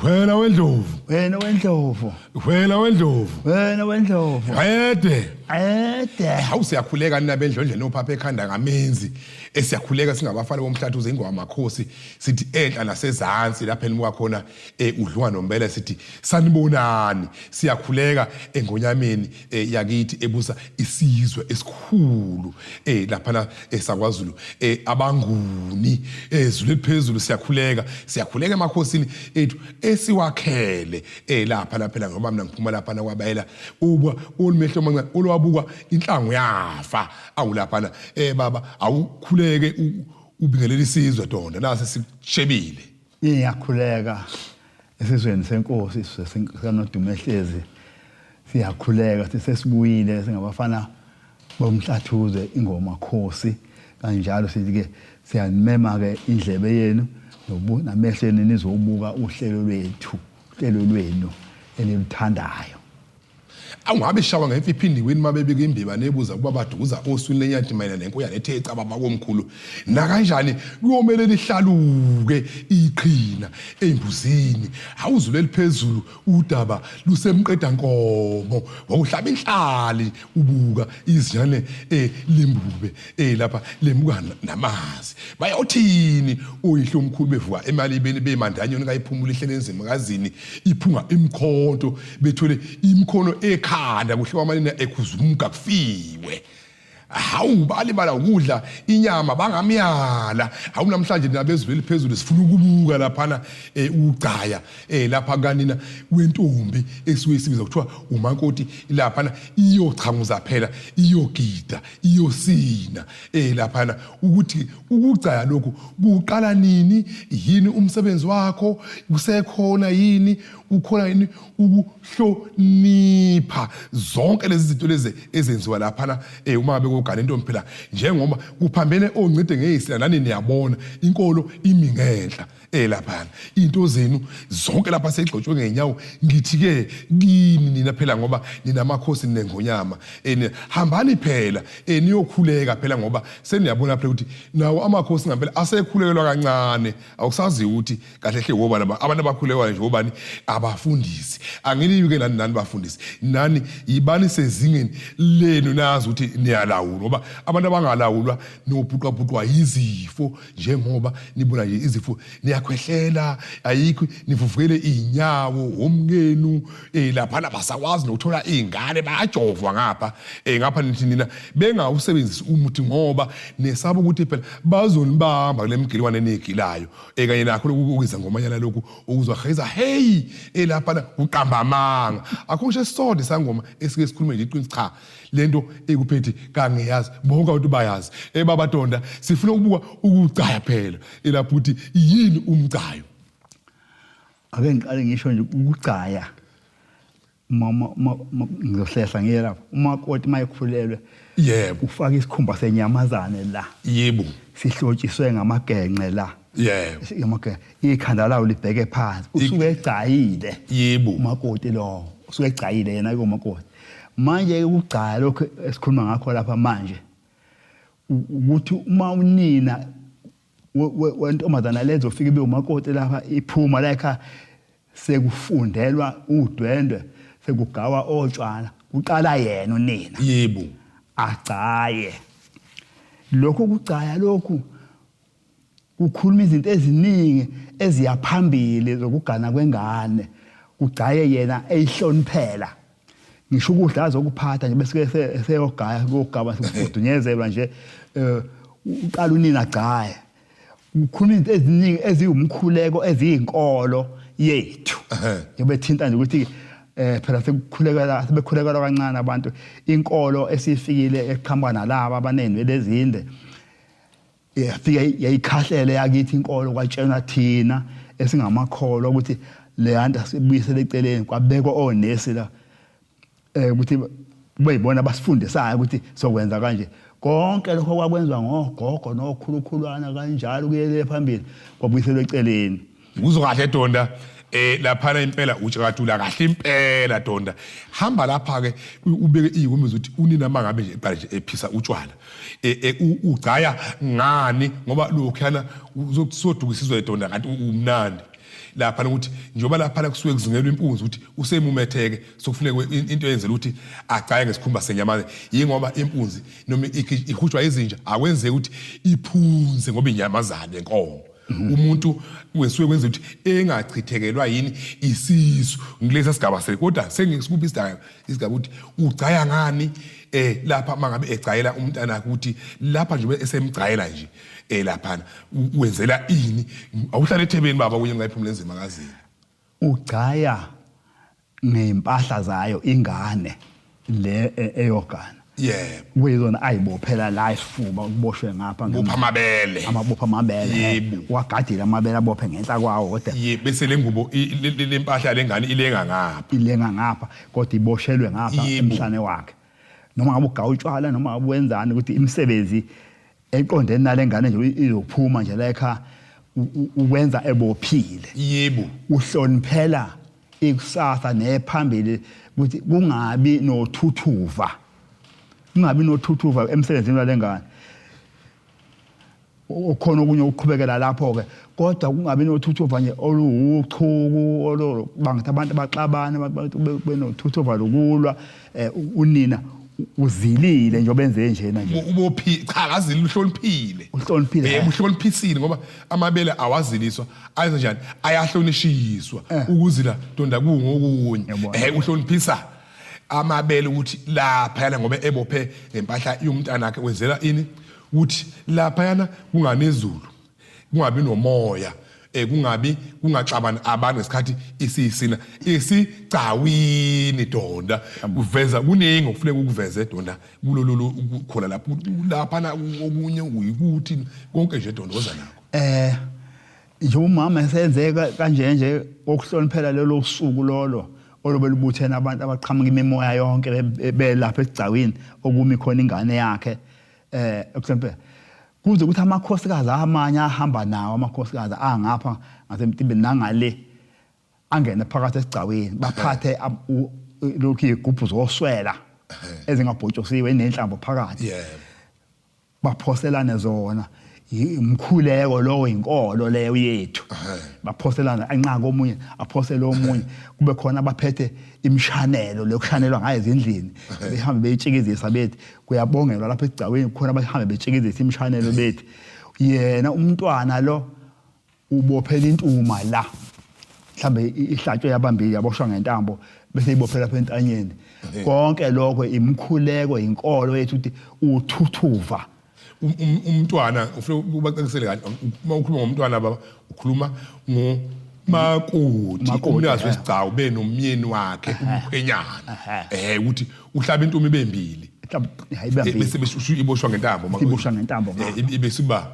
Wena wendlovu. Wena wendlovu. Wena wendlovu. Wena wendlovu. Qede. Qede. Hawu siyakhuleka nina bendlondleni ophapha ekhanda ngamenzi. Esiyakhuleka singabafana bomhlathuze ingoma makhosi sithi enhla nasezansi lapha enibuka khona eh udliwa nombela sithi sanibonani siyakhuleka engonyameni eh, yakithi ebusa isizwe esikhulu eh laphana esakwaZulu eh, abanguni ezulu eh, eliphezulu siyakhuleka siyakhuleka emakhosini ethu esiwakhele eh lapha laphela ngoba mina ngiphuma lapha nakwabayela ubwa olumehlo mancane olwabuka inhlangu yafa awulaphana eh baba awukhuleke ubingelela isizwe donda nase sikushebile. Ngiyakhuleka esizweni senkosi isizwe sikaNodumehlezi siyakhuleka sesibuyile singabafana bomhlathuze ingoma khosi kanjalo sithi ke siyanimema ke indlebe yenu namehlo enu nizobuka uhlelo lwethu uhlelo lwenu eniluthandayo. Awungabe ishawa ngemfe iphindiwe uma bebika imbiba nebuza ukuba badukuza oswini lenyathi mayelana nenkoyana ethe ecaba bakomkhulu. Nakanjani kuyomele lihlaluke iqhina embuzini. Awuzulu eliphezulu udaba lusemqeda nkomo. Wawuhlaba inhlali ubuka izinyane eh limbube eh lapha lemuka namazi. Bayothini oyihlo omkhulu bevuka emalibeni bemandanyoni kayiphumula ihlele enzima kazini iphunga imikhonto bethwele imikhono ekhanda kuhle kwamanina ekhuzumuka kufiwe hawu balibala ukudla inyama bangamyala hawu namhlanje nabezulu eliphezulu sifuna ukubuka laphana eh, ugcaya eh, lapha kanina wentombi esuke isibiza kuthiwa umakoti laphana iyochanguza phela iyogida iyosina eh laphana ukuthi ukugcaya lokhu kuqala nini yini umsebenzi wakho kusekhona yini kukhona yini ukuhlonipha zonke lezi zinto lezi ezenziwa laphana eh uma ngabe kugana intombi phela njengoba kuphambene oncede ngeyisila nani niyabona inkolo imi ngenhla eh laphana into zenu zonke lapha seyigxotshwe ngenyawo ngithi ke kini nina phela ngoba ninamakhosi ninengonyama eh hambani phela eh niyokhuleka phela ngoba seniyabona phela ukuthi nawo amakhosi ngempela asekhulekelwa kancane awusazi ukuthi kahle hle wobani abantu abakhulekwayo nje wobani abafundisi anginibi ke nani nani bafundisi nani yibani sezingeni lenu nazi ukuthi niyalawulwa ngoba abantu abangalawulwa nobhuqwabhuqwa yizifo njengoba nibona nje izifo niyakhwehlela ayikho nivuvukele iy'nyawo womkenu um laphana basakwazi nokuthola iy'ngane bayajovwa ngapha um ngapha nithi nina bengawusebenzisi umuthi ngoba nesaba ukuthi phela bazonibamba kule mgilwane eniyigilayo um kanye nakho lokhu ukuza ngomanyana lokhu ukuzwa heza heyi elaphana kuqamba amanga akho ngisho esisodwa isangoma esike sikhulume nje iqiniso cha lento ekuphethe kangiyazi bonke abantu bayazi ebaba Donda sifuna ukubuka ukucaya phela elapho ukuthi yini umcayo. Ake ngiqale ngisho nje ukugcaya mama ngizohlehla ngiye lapho umakoti mayekhulelwe yebo ufaka isikhumba senyamazane la yebo sihlotshiswe ngamagenxe la yebo ngamagenxe ikhanda lawo libheke phansi usuke egcayile yebo umakoti lowo usuke egcayile yena ke umakoti manje ukugcaya lokho esikhuluma ngakho lapha manje ukuthi uma unina wentombazana lezo ufike ibe umakoti lapha iphuma la ekhaya sekufundelwa udwendwe sekugawa otshwala kuqala yena unina yebo agcaye lokho kugcaya lokhu kukhuluma izinto eziningi eziyaphambili zokugana kwengane kugcaye yena eyihloniphela ngisho ukudla azokuphatha nje bese seyogaya kuyogaba sekufudunyezela nje eh, uqala unina agcaye kukhuluma izinto eziningi eziwumkhuleko eziyinkolo yethu njengoba ethinta nje ukuthi eh phela sekukhulekela sebekhulekela kancane abantu inkolo esifikile eqhamuka nalaba abanenwele ezinde yafika yayikhahlele yakithi inkolo kwatshenwa thina esingamakholwa ukuthi le nto asibuyisele eceleni kwabekwa onesi la eh ukuthi kube yibona abasifundisayo ukuthi sokwenza kanje konke lokho kwakwenziwa ngogogo nokhulukhulwana kanjalo kuyele phambili kwabuyiselwa eceleni. Ngikuzwa kahle Donda eh laphana impela utshakatula kahle impela Donda hamba lapha ke ubeke izikumi ukuthi unina mangabe nje eqala nje ephisa utshwala eh, eh ugcaya ngani ngoba lokhuyana uzosodukisa izwe Donda kanti umnandi. Lapha ukuthi njengoba lapha kusuke kuzingelwa impunzi ukuthi usemumetheke sokufuneka into eyenzela ukuthi agcaye ngesikhumba senyamazane yingoba impunzi noma ihutshwa izinja akwenzeki ukuthi iphunze ngoba inyamazane enkomo umuntu wesuke kwenza ukuthi engachithekelwa yini isisu ngilesa sigaba se kodwa sengisikuphi isidaka isigaba ukuthi ugcaya ngani eh lapha mangabe egcayela umntana ukuthi lapha nje esemgcayela nje eh laphana wenzela ini awuhlale ethebeni baba kunye ngayiphumula enzima kazini ugcaya ngempahla zayo ingane le e, eyogana yebo kuyizona ayibophela la isifuba kuboshwe ngapha bopha amabele amabopha amabele yebo wagadile amabele abophe ngenhla kwawo kodwa yebo bese lengubo lempahla lengane ilenga ngapha ilenga ngapha kodwa iboshelwe ngapha emhlane wakhe noma ngabe ugawa utshwala noma ngabe wenzani ukuthi imisebenzi eqondene nale ngane nje izophuma nje la ekhaya ukwenza ebophile yebo uhloniphela ikusasa nephambili ukuthi kungabi nothuthuva kungabi nothuthuva emsebenzini walengane okhona okunye ukuqhubekela lapho ke kodwa kungabi nothuthuva nje oluwuchuku olubanga abantu baxabane benothuthuva lokulwa eh, unina uzilile njengoba enze njena nje ubophi cha akazili uhloniphile uhloniphile eh uhloniphisile ngoba amabele awaziliswa ayenza njani ayahlonishiswa eh. ukuzila donda kungokunye eh uhloniphisa amabele ukuthi lapha yana ngoba ebophe ngempahla yomntana wakhe wenzela ini ukuthi lapha yana kunganezulu kungabi nomoya eh kungabi kungaxabani abantu ngesikhathi isisina isigcawini donda kuveza kuningi okufuneka ukuveze donda kulolu khona lapho lapha na okunye uyikuthi konke nje donda oza nakho eh nje umama esenze kanje nje okuhloniphela lelo suku lolo olobe lubuthene abantu abaqhamuka imimoya yonke belapha esigcawini okumi khona ingane yakhe eh okuhloniphela kuze ukuthi amakhosikazi amanye ahamba nawo amakhosikazi angapha ngasemtimbeni nangale angene phakathi esigcawini baphathe lokhu izigubhu zoswela ezingabhotshosiwe enenhlamvu phakathi baphoselane zona umkhuleko lowo inkolo leyo yethu baphoselana anqaka omunye aphosele omunye kube khona abaphethe imishanelo leyokushanelwa ngayo ezindlini behambe beyitshikizisa bethi kuyabongelwa lapha esigcawini khona abahambe betshikizisa imishanelo bethi yena umntwana lo ubophela intuma la mhlambe ihlatshwe yabambili yaboshwa ngentambo bese ibophela lapha entanyeni konke lokho imkhuleko inkolo yethu ukuthi uthuthuva um, um, umntwana ufuna ubacacisele kahle uma ukhuluma ngomntwana baba ukhuluma ngo makoti umnikazi wesigcawu benomyeni wakhe umkhwenyana eh ukuthi uhlaba intumi ibembili bese iboshwa ngentambo iboshwa ngentambo eh, ibe siba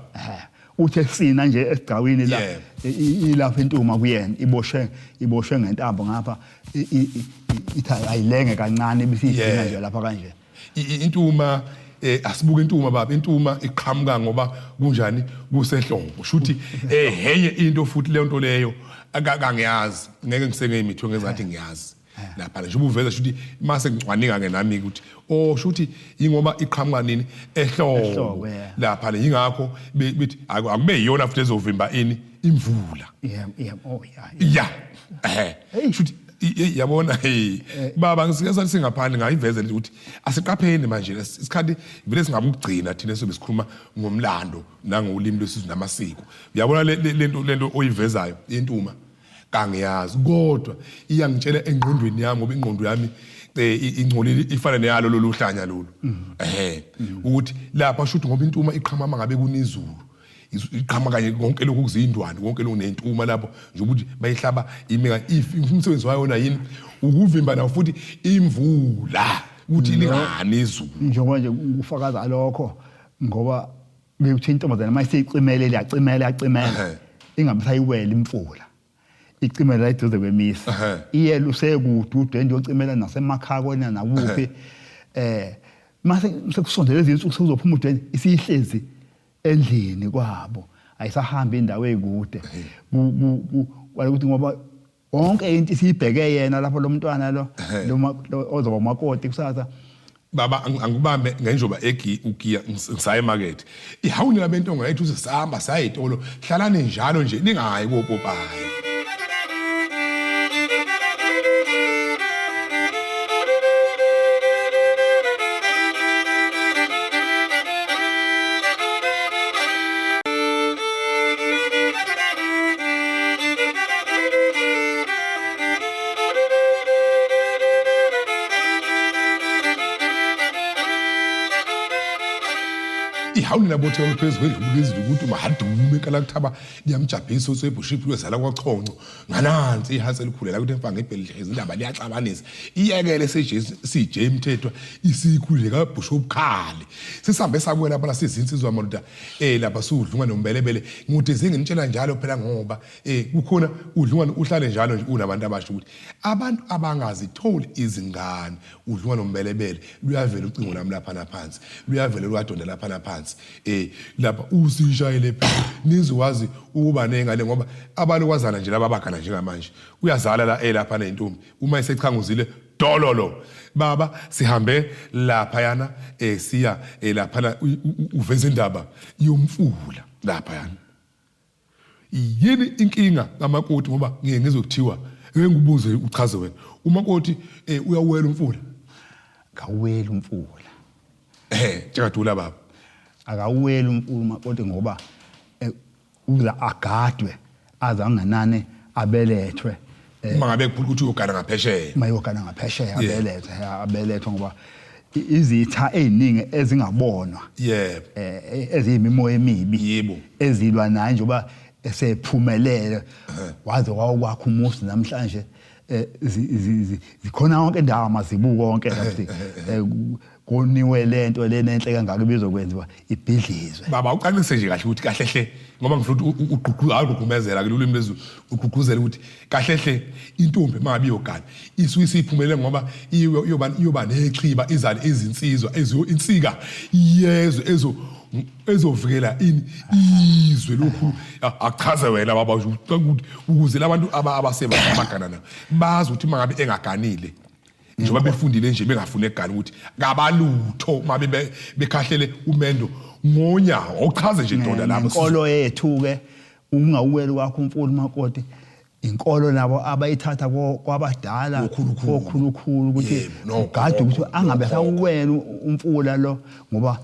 uthe sina nje esigcawini la ilapha intuma kuyena iboshwe iboshwe ngentambo ngapha ithi ayilenge kancane ibisiyigcina nje lapha kanje intuma eh asibuke intuma baba intuma iqhamuka ngoba kunjani kusehlobo shuthi eh henye into futhi leyo nto leyo akangiyazi ngeke ngisenge imitho ngezathi ngiyazi lapha nje ubuveza shuthi mase ngicwaninga ke nami ukuthi oh shuthi ingoba iqhamuka nini ehlobo lapha le ingakho bethi akube iyona futhi ezovimba ini imvula yeah yeah oh yeah yeah eh shuthi yabona hey eh. baba ngisike sathi singaphandle ngayiveze nje ukuthi asiqapheni manje isikhathi vele singabukugcina thina sobe sikhuluma ngomlando nangolimi lwesizwe namasiko uyabona lento lento oyivezayo intuma kangiyazi kodwa iyangitshela engqondweni yami ngoba ingqondo yami eh, ingcolile ifana neyalo lolu hlanya lolu mm. ehe mm. ukuthi lapha shuthi ngoba intuma iqhamama ngabe kunizulu iqhama kanye konke lokhu kuzindwane konke lokhu nentuma lapho nje ukuthi bayihlaba imika if umsebenzi wayo na yini ukuvimba nawo futhi imvula ukuthi lingani izulu njengoba nje kufakaza lokho ngoba bekuthi intombazane uma isiyicimele liyacimela yacimela ingabe sayiwela imfula icimela la eduze kwemisi iye lusekude udwendwe yocimela nasemakhaya kona nakuphi eh mase sekusondele izinsuku sekuzophuma udwendwe isihlezi endlini kwabo ayisahambi indawo ezikude ukuthi ngoba wonke into isibheke yena lapho lo mntwana lo ozoba umakoti kusasa baba angikubambe ngenjoba egi ugiya ngisaye emakethe ihawuni labentonga yethu sisahamba saya etolo hlalani njalo nje ningayi kopopayi. Hawu nina bothe phezu kwendlu izulu ukuthi mahadume enkalakuthaba liyamjabhisa usebhushiphi wezala kwachonco nganansi ihansi elikhulela ukuthi emfanga ibheli izindaba liyaxabanisa iyekele CJ Mthethwa isikhulile kabhusha obukhali sisambe sabuya lapha sizinsizwa madoda lapha sudlunga nombelebele nguthi zinginitshela njalo phela ngoba kukhona udlunga uhlale njalo nje unabantu abasho ukuthi abantu abangazitholi izingane udlunga nombelebele luyavela ucingo lami lapha naphansi luyavela lwadonda lapha naphansi lapha usishayele phela nizokwazi ukuba nengane ngoba abalokwazana nje laba abagana njengamanje uyazala la elapha nentombi uma esechanguzile dololo baba sihambe lapha yana siya lapha uveza indaba yomfula lapha yana yini inkinga kamakoti ngoba ngiye ngizokuthiwa ngeke ngikubuze uchaze wena umakoti uyawela umfula Akaweli umfula. Tshekadula baba. Akaweli umfula umakoti ngoba uza agadwe aze anganane abelethwe. Uma ngabe kuphula ukuthi uyogana ngaphesheya. Uma uyogana ngaphesheya abelethwe, abelethwe ngoba izitha eziningi ezingabonwa. Yebo. Eziyimimoya emibi. Yebo. Ezilwa naye njengoba esephumelele waze wakwakha umuzi namhlanje. Zikhona yonke indawo amazibuko onke lapho koniwe lento lena enhle kangaka ibizokwenziwa ibhidlizwe. Baba ucacise nje kahle ukuthi kahle hle ngoba ngifuna ukuthi ugqugquzela ke lolimi lezulu ugqugquzela ukuthi kahle hle intombi mangabe iyogana isuke isiphumelele ngoba iyoba nexhiba izale izinsizwa eziyo insika yezwe ezo ezovikela ini izwe lokhu achaze wena baba ukuthi ukuze labantu abasebasha abagana nabo bazi ukuthi mangabe engaganile njengoba befundile nje bengafuni egana ukuthi kabalutho uma bekhahlele umendo ngonyawo awuchaze nje ndoda lapho inkolo yethu ke ungawuweli kwakho umfula umakoti inkolo nabo abayithatha kwabadala okhulukhulu ukuthi ugade ukuthi angabe sawuwela umfula lo ngoba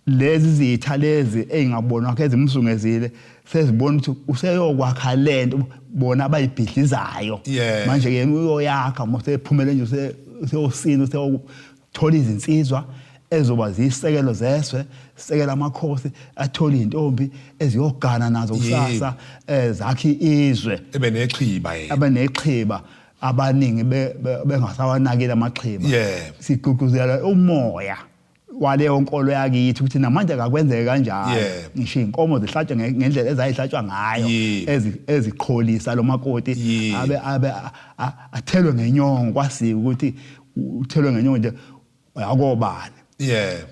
lezi zitha lezi ezingabonwa ke ezimsungezile sezibona ukuthi useyokwakha lento bona abayibhidlizayo manje yena uyoyakha uma sephumele nje useyosina useyothola izinsizwa ezoba ziyisekelo zeswe sekela amakhosi athole izintombi eziyogana nazo kusasa zakhe izwe ebe nexhiba yena abe nexhiba abaningi bengasawanakile amaxhiba sigqugquzela umoya waleyo nkolo yakithi ukuthi namanje akakwenzeke kanjalo ngisho inkomo zihlatshwe ngendlela ezayihlatshwa ngayo eziqholisa lo makoti abe athelwe ngenyongo kwasika ukuthi uthelwe ngenyongo nje akobani yebo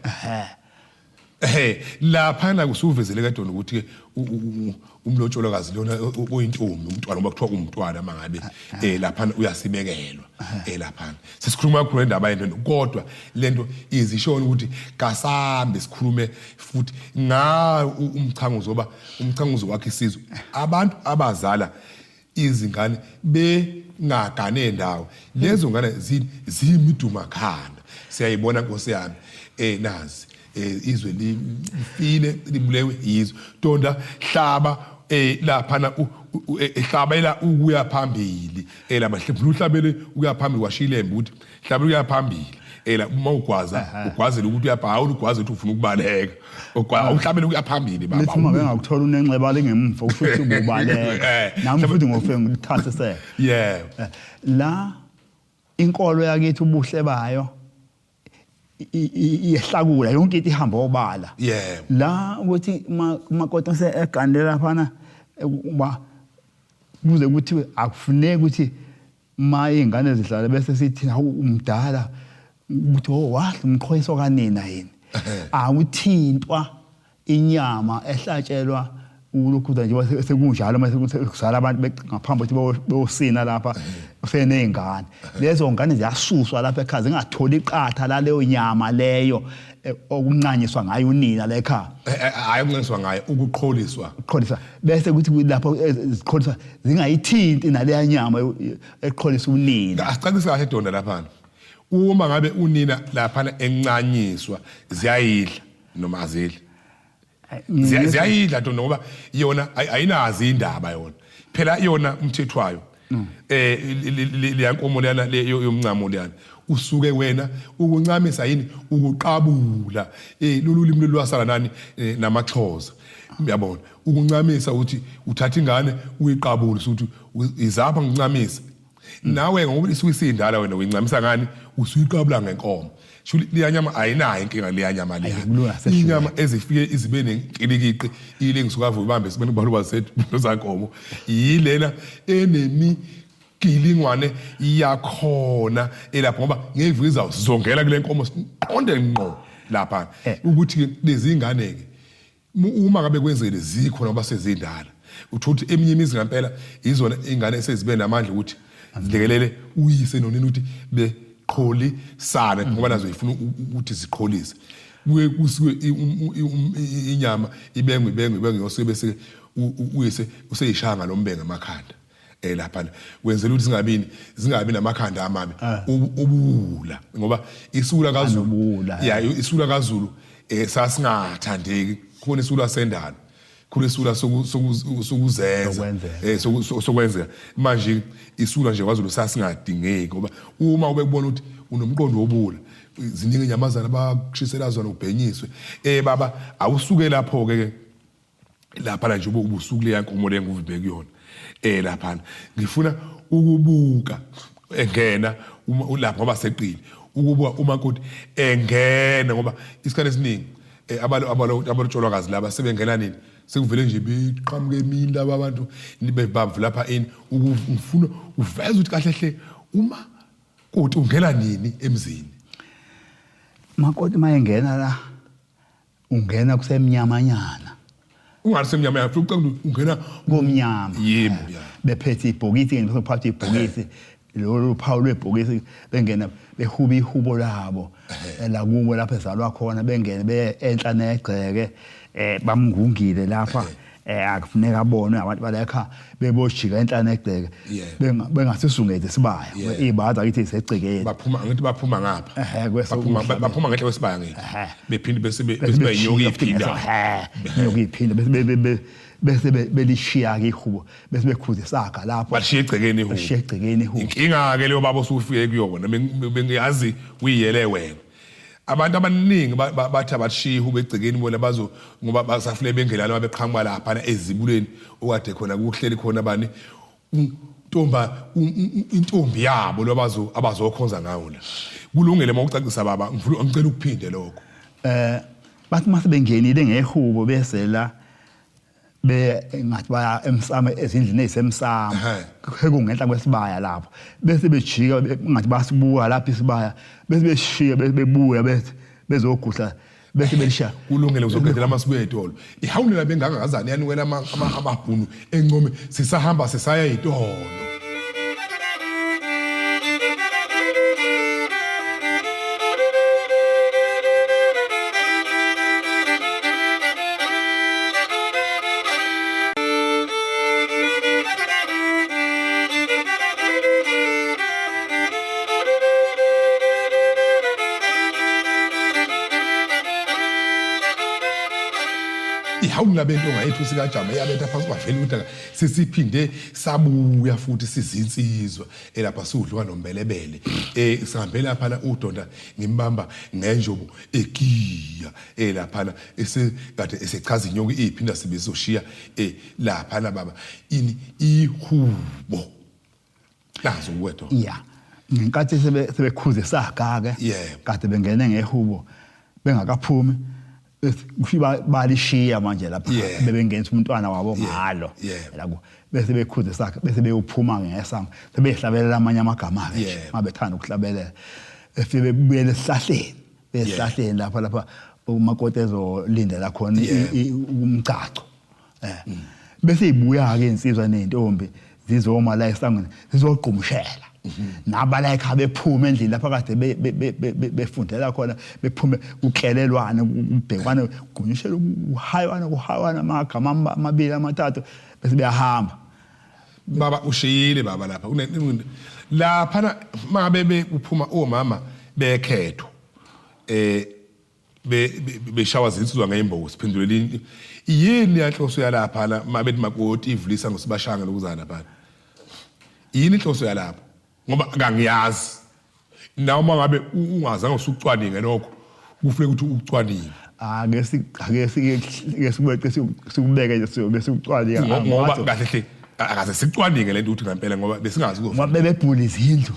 lapha na kusuvezele kadona ukuthi ke umlotsholokazi lona oyintombi umntwana ngoba kuthiwa umntwana mangabe lapha uyasibekelwa lapha sesikhuluma kakhulu indaba yento kodwa lento izishona ukuthi kasambe sikhulume futhi nga umchanguzo oba umchanguzo wakhe isizwe abantu abazala izingane bengagane ndawo lezo ngane ziyimiduma khanda siyayibona nkosi yami nazi izwe lifile libulewe yizwe donda hlaba laphana hlabela ukuya phambili laba uhlabele ukuya phambili washilembe ukuthi hlabela ukuya phambili la uma ugwaza ugwazela ukuthi uyabhawu ugwaza ukuthi ufuna ukubaleka uhlabele ukuya phambili baba lithi uma bengakuthola unenxeba lingemva usho ukuthi ububaleka nami futhi ngofike ngilithathe yebo la inkolo yakithi ubuhle bayo iyehlakula yonke into ihamba obala yebo la ukuthi umakoti eganele laphana uba kuze ukuthi akufuneki ukuthi ma izingane zihlala bese sithi hawu umdala ukuthi oh wahle umqhoyiso kanina yini awuthintwa inyama ehlatshelwa ulokhuza nje sekunjalo mase kuzala abantu ngaphambi ukuthi beyosina lapha usenezingane lezo ngane ziyasuswa lapha ekhaya zingatholi iqatha laleyo nyama leyo okuncanyiswa ngayo unina la ekhaya hayi ukuncanyiswa ngayo ukuqholiswa ukuqholiswa bese kuthi lapho ziqholiswa zingayithinti naleya nyama eqholisa unina asicacise kahle donda lapha uma ngabe unina lapha encanyiswa ziyayidla noma azidli Ziyayidla nto ngoba yona ayinazi indaba yona phela yona umthetho wayo liyankomo leyana yomncamo leyana Usuke wena ukuncamisa yini ukuqabula lolu limi lwasala nani namaXhosa uyabona ukuncamisa ukuthi uthatha ingane uyiqabule ukuthi izapha ngincamisa nawe ngoba isuke isindala wena uyincamisa ngani usuyiqabula ngenkomo sho liyanyama ayinayo inkinga liyanyama liya inyama ezifike izibe nenkilikiqi ile ngisuka avuka ibambe sibene kubaluba sethu zankomo yilena enemi gilingwane yakhona elapho ngoba ngevu izawo sizongena kule nkomo siqonde ngqo lapha ukuthi lezi ngane ke uma ngabe kwenzekile zikhona ngoba sezindala uthola ukuthi eminye imizi ngempela izona ingane esezibe namandla ukuthi zilekelele uyise nonina ukuthi beqholisane ngoba nazo ifuna ukuthi ziqholise kuye kusuke inyama ibengwe ibengwe ibengwe yosuke bese uyise useyishaya ngalombenge emakhanda lapha wenzela ukuthi singabini zingabi namakhanda amabi ubuwula ngoba isula kaZulu ya isula kaZulu sasingathandeki khona isula sendalo khona isula sokuzenza sokwenzeka manje isula nje kwaZulu sasingadingeki ngoba uma ubekubona ukuthi unomqondo wobula ziningi inyamazana bakushisela zona ubhenyiswe baba awusuke lapho ke lapha nje ubusuku leya nkomo le nguvimbe kuyona lapha ngifuna ukubuka engena uma lapha ngoba seqile ukubuka umakoti engena ngoba isikhathi esiningi abalo abalo abalotsholwakazi laba sebengena nini sekuvele nje beqhamuke emini laba abantu bebamvu lapha ini ngifuna uveze ukuthi kahle hle uma koti ungena nini emzini Makoti mayengena la ungena kusemnyamanyana ungathi semnyama yakho ucanga ungena komnyama yebo ya bephethe ibhokisi ke bephathe ibhokisi lolu phawu lwebhokisi bengena behuba ihubo labo la kubo lapho ezalwa khona bengene beye enhla negceke bamngungile lapha akufuneka abonwe abantu bala ekhaya bebojika enhla negceke bengasisungeze isibaya ibaza kithi isegcekeni baphuma ngithi baphuma ngapha baphuma baphuma ngenhla kwesibaya ngithi bephinde bese bese inyoka iphinda inyoka iphinda bese bese belishiya ke ihubo bese bekhuza isaga lapho bashiya egcekeni ihubo bashiya egcekeni ihubo inkinga ke leyo baba osufike kuyona bengiyazi uyiyele wena Abantu abaningi bathi abashiyi ihube egcekeni bona bazo ngoba basafune bengelana babeqhamuka lapha ezibuleni okade khona kuhleli khona bani ntomba intombi yabo lwabazo abazokhonza ngawo la kulungele uma ucacisa baba ngifuna ngicela ukuphinde lokho Bathi mase bengenile ngehubo bese la be ngathi baya emsamo ezindlini ezisemsamo kungenhla kwesibaya lapho bese bejika ngathi basibuka lapho isibaya bese beshiya bese bebuya bese bezoguhla bese belisha kulungele uzoqedela amasibuya etolo ihawulela bengangazani yanukela amabhunu encome sisahamba sisaya itolo Ihawula bento ngayethu sikajama eyabetha phansi kwavela udaka sesiphinde sabuya futhi sizinsizwa elapha siwudliwa nombelebele sihambe laphana udonda ngimbamba ngenjobo egiya elaphana esekade esechaza inyoka iphinda sibizoshiya laphana baba ini ihubo nazo uwedwa ya ngenkathi sebekhuze saga ke kade bengene ngehubo bengakaphumi kusho balishiya manje lapha bebengenisa umntwana wabo ngalo la bese bekhuze sakhe bese beyophuma ngesango sebehlabelela amanye amagama ke nje mabethanda ukuhlabelela befike bebuyele esihlahleni esihlahleni lapha lapha umakoti ezolindela khona umgcagco bese ibuya ke insizwa nezintombi zizoma la esangweni zizogqumshela nabala ekhaya bephume endlini lapha kade befundela khona bephume kuklelelwane kubhekwane kugqunyishelwe kuhaywana kuhaywana amagama amabili amathathu bese beyahamba Baba ushiyile baba lapha lapha mangabe bekuphuma omama bekhetho beshawa zinsizwa ngeyimbobo siphendulele yini yanhloso yalapha la mabethi makoti ivulisa ngosibashanga lokuzana lapha yini inhloso yalapho ngoba kangiyazi Nawe uma ngabe ungazange usucwaninge lokho, kufuneka ukuthi ucwaninge. Ake ake sike sikubeke nje siyobe sikucwaninga. Ngoba kahle hle akaze sicwaninge lento ukuthi ngempela ngoba besingazi ukufa. Ngoba bebebhula izindlu.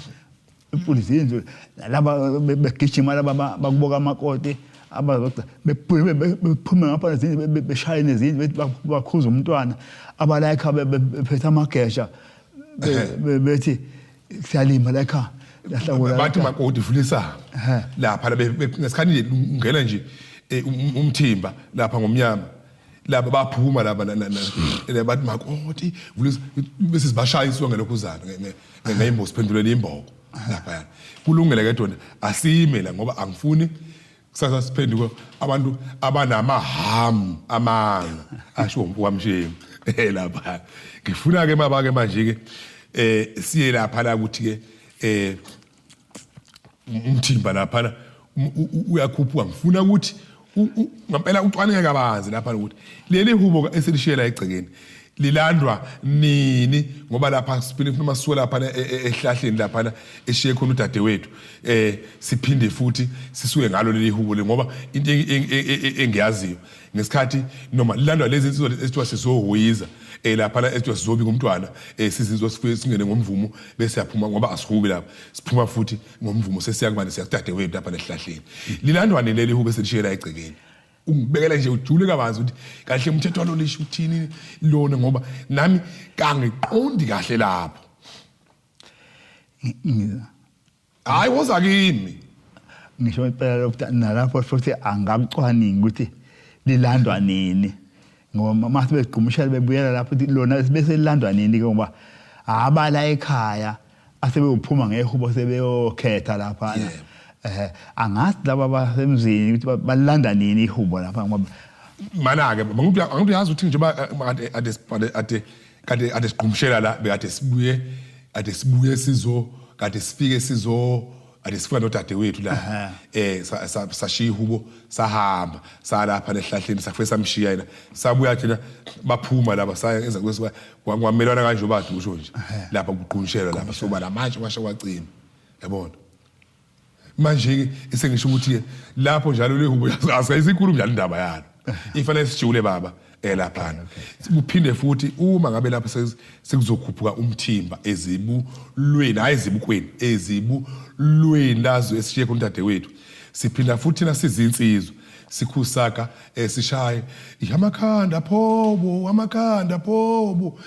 Bebhula izindlu laba begijima laba bakuboka amakoti abazoda bephume ngapha nezindlu beshaye nezindlu bethi bakhuza umntwana abala ekhaya bephethe amagesha bethi siyalima la ekhaya lahlakula bathi makoti vulisa lapha ngesikhathi nje ungena nje eh, um, umthimba lapha ngomnyama laba baphuma laba bathi makoti vulisa bese sibashaya isuka ngelokhuzana ngeyimbosi phendulele imboko lapha kulungile ke dona asime la ngoba angifuni kusasa siphenduke abantu abanamahamu amanga asho umfowamshemi eh lapha ngifuna ke maba ke manje ke eh siye lapha la ukuthi ke eh umthimba lapha uyakhuphuka ngifuna ukuthi ngempela ucwaninge kabanzi lapha ukuthi leli hubo esilishiyela egcekeni lilandwa nini ngoba lapha siphinde futhi masuke lapha e, e, ehlahleni lapha eshiye khona udadewethu eh siphinde futhi sisuke ngalo leli hubo le ngoba into engiyaziyo ngesikhathi noma lilandwa lezi insizwa esithiwa sizohoyiza eh lapha la esithiwa sizobika umntwana eh sizinzwa sifike singene ngomvumo bese siyaphuma ngoba asihubi lapha siphuma futhi ngomvumo sesiya kubani siya kudadewethu lapha lehlahleni lilandwa nini leli hubo eselishiyela egcekeni ungibekela nje ujule kabanzi ukuthi kahle umthetho walo lisho uthini lona ngoba nami kangiqondi kahle lapho hayi woza kimi ngisho impela lokuthi nalapho futhi angakucwaningi ukuthi lilandwa nini ngoba uma sebegqumushela bebuyela lapho lona bese lilandwa nini ke ngoba abala ekhaya asebewuphuma ngehubo sebeyokhetha lapha eh angazi laba basemzini ukuthi balanda nini ihubo lapha ngoba mana-ke angithi uyazi ukuthi njengoba eh, ade ade kade ade sigqumshela la bekade sibuye ade sibuye sizo kade sifike sizo ade sifika nodadewethu la eh sashiya ihubo sahamba salapha lehlahleni safike samshiya yena sabuya thina baphuma laba sayenza kwesiba kwamelwana kanje ubade usho nje lapha kuqhunshelwa lapha soba la manje kwasha kwacima yabona manje ke sengisho ukuthi ke lapho njalo lehubo asayisikhulu njalo indaba yalo ifanele sijule baba elaphana kuphinde futhi uma ngabe lapho sekuzokhuphuka umthimba ezibulweni hayi ezibukweni ezibulweni lazo esishiye khona udadewethu siphinda futhi thina sizinsizwa sikhusaka eh, sishaye amakhanda phobo amakhanda phobo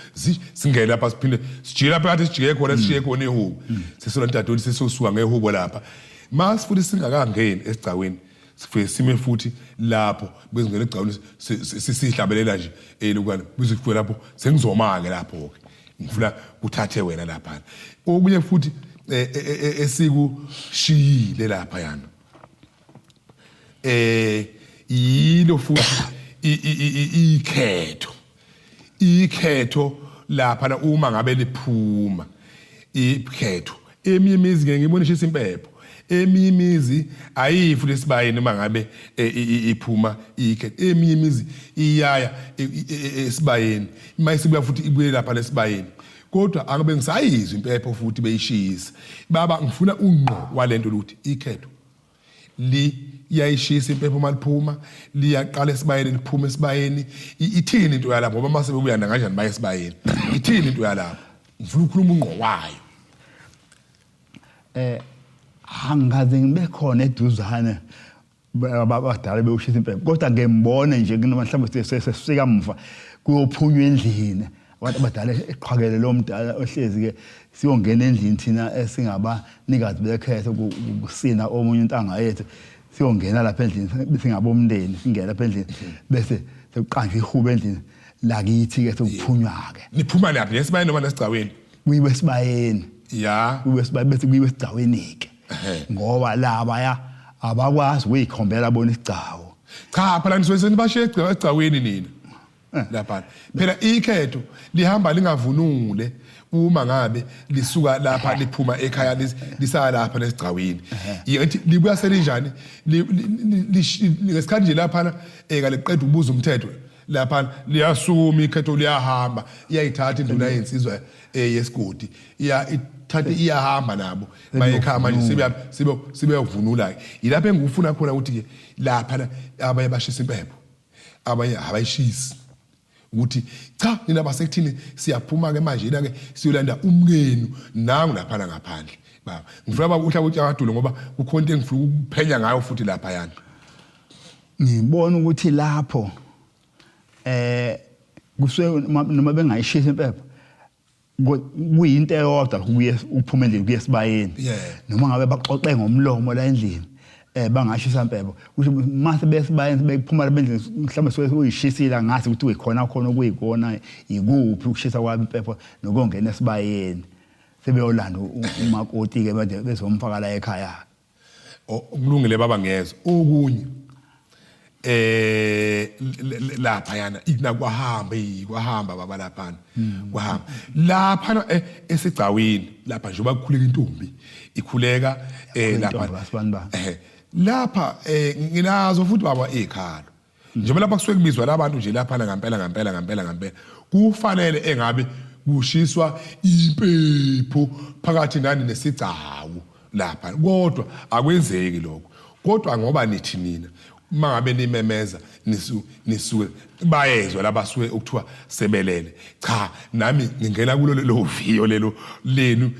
singene lapha siphinde sijike lapha kade sijike khona sishiye khona ihubo sesona dadewethu sesosuka ngehubo lapha masi futhi singakangeni esigcawini sifike sime futhi lapho bezingena egcawini sisihlabelela nje elukwana bize kufike lapho sengizoma-ke lapho-ke ngifuna kuthathe wena laphana okunye futhi eh, eh, eh, esikushiyile lapha yana eh yilo futhi ikhetho ikhetho lapha uma ngabe liphuma ikhetho eminye imizi ngeke ngibone ishisa impepho eminye imizi ayifi lesibayeni uma ngabe e, iphuma ikhetho eminye imizi iyaya e, e, esibayeni uma isibuya futhi ibuye lapha lesibayeni kodwa angibe ngisayizwa impepho futhi beyishisa baba ngifuna ungqo walento ukuthi ikhetho liyayishisa impepho uma liphuma liyaqala esibayeni liphuma esibayeni ithini into yalapho ngoba mase bebuya nakanjani baye esibayeni ithini into yalapho ngifuna ukukhuluma ungqo wayo eh angaze ngibe khona eduzane abadala bewushisa impepho kodwa ngembone nje kunoma mhlawumbe sesifika mva kuyophunywa endlini abantu abadala eqhakele lo mdala ohlezi ke siyongena endlini thina esingabanikazi bekhetho kusina omunye intanga yethu siyongena lapha endlini singabomndeni singena lapha endlini bese sekuqanjwa ihubo endlini lakithi ke sekuphunywa ke niphuma laphi nesibayeni noma nesigcawini kuyiwe esibayeni ya kuyiwe esibayeni bese kuyiwe esigcawini ke ngoba laba ya abakwazi ukuyikhombela bona isigcawu cha phela nisuke senibashiye egcawini nina eh. lapha phela ikhetho lihamba lingavunule uma ngabe lisuka lapha liphuma ekhaya lisaya lapha nesigcawini yithi libuya selinjani ngesikhathi nje laphana ekale qeda ukubuza umthetho Lapha liyasukuma ikhetho liyahamba, iyayithatha induna yensizwa yesigodi, iya ithatha iyahamba nabo baye ekhaya manje sibe sibe sibeyovunula ke. Yilapho engikufuna khona ukuthi ke lapha abaye bashisa impepho, abanye abayishisi. Ukuthi cha nina basekuthini siyaphuma ke manje yina ke siyolanda umkenu nangu lapha ngaphandle. Baba ngifuna baba uhlaba utshakadulo ngoba kukhona into engifuna ukuphenya ngayo futhi lapha yana. Ngibona ukuthi lapho kusuke noma bengayishisa impepho kuyinto eyodwa kuye ukuphuma endlini kuye esibayeni, noma ngabe baxoxe ngomlomo la endlini bangashisa impepho, kusho mase besibayeni bekuphuma la endlini mhlawumbe suke uyishisile ngathi ukuthi uyikhona khona okuyikona ikuphi ukushisa kwabo impepho nokongena esibayeni sebeyolanda umakoti ke manje bezomfaka la ekhaya. Kulungile baba, ngiyezwa. Okunye lapha yana ina kwahamba kwahamba baba lapha kwahamba lapha esigcawini lapha njengoba kukhuleka intombi ikhuleka lapha lapha nginazo futhi baba ikhalo njengoba lapha kusuke kubizwa labantu nje lapha ngampela ngampela ngampela ngampela kufanele engabe kushiswa impepho phakathi nani nesigcawu lapha, kodwa akwenzeki lokho. Kodwa ngoba nithi nina uma ngabe nimemeza nisuke bayezwa labasuke ukuthiwa sebelele, cha nami ngingena kulo lelo viyo lelo lenu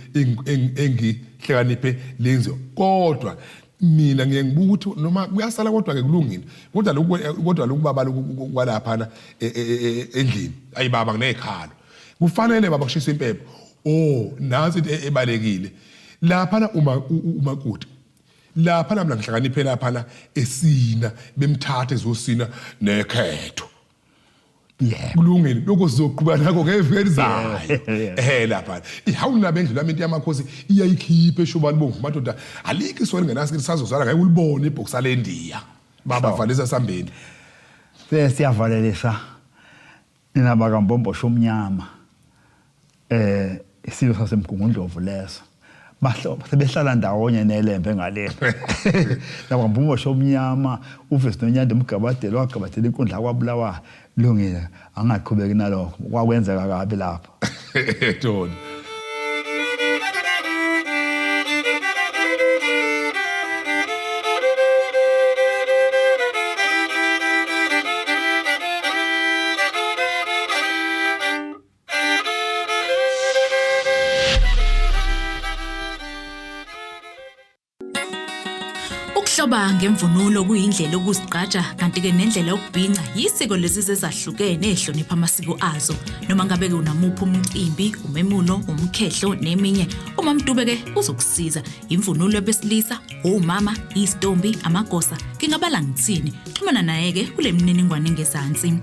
engihlakaniphe lenziwa, kodwa mina ngiye ngibuka ukuthi noma kuyasala kodwa ke kulungile, kodwa lokhu kodwa lokhu baba lokhu kwalaphana endlini ayi baba nginezikhalo kufanele baba kushisa impepho. Oh nansi into ebalekile laphana uma umakoti laphana mina ngihlakaniphe laphana esina bemthatha ezosina nekhetho. Yebo. Kulungile lokho sizoqhubeka nakho ngeviki elizayo. Lapha ihawu nabendlu lami into yamakhosi iyayikhipha eshubani bomvu madoda, alikho iswa lingenasi lisazozala ngeke ulibone ibhokisa lendiya baba valisa sambeni. Sesiyavalelisa nina bakaMbombosho omnyama, isilo saseMgungundlovu leso, bahlobo sebehlala ndawonye nelembe ngale nabakaMbombosho omnyama uvesi nonyanda umgabadelo wagabadela inkundla kwabulawa. Lungile, angaqhubeki nalokho kwakwenzeka kabi lapho. Tony. Ukuhloba ngemvunulo kuyindlela yokuzigqaja kanti-ke nendlela yokubhinca yisiko lezizwe ezahlukene ezihlonipha amasiko azo. Noma ngabe-ke unamuphi umcimbi, umemulo, umkhehlo neminye, uMamDube-ke uzokusiza. Imvunulo yabesilisa, omama, izitombi, amagosa, ngingabala ngithini. Xhumana naye-ke kule mininingwane engezansi.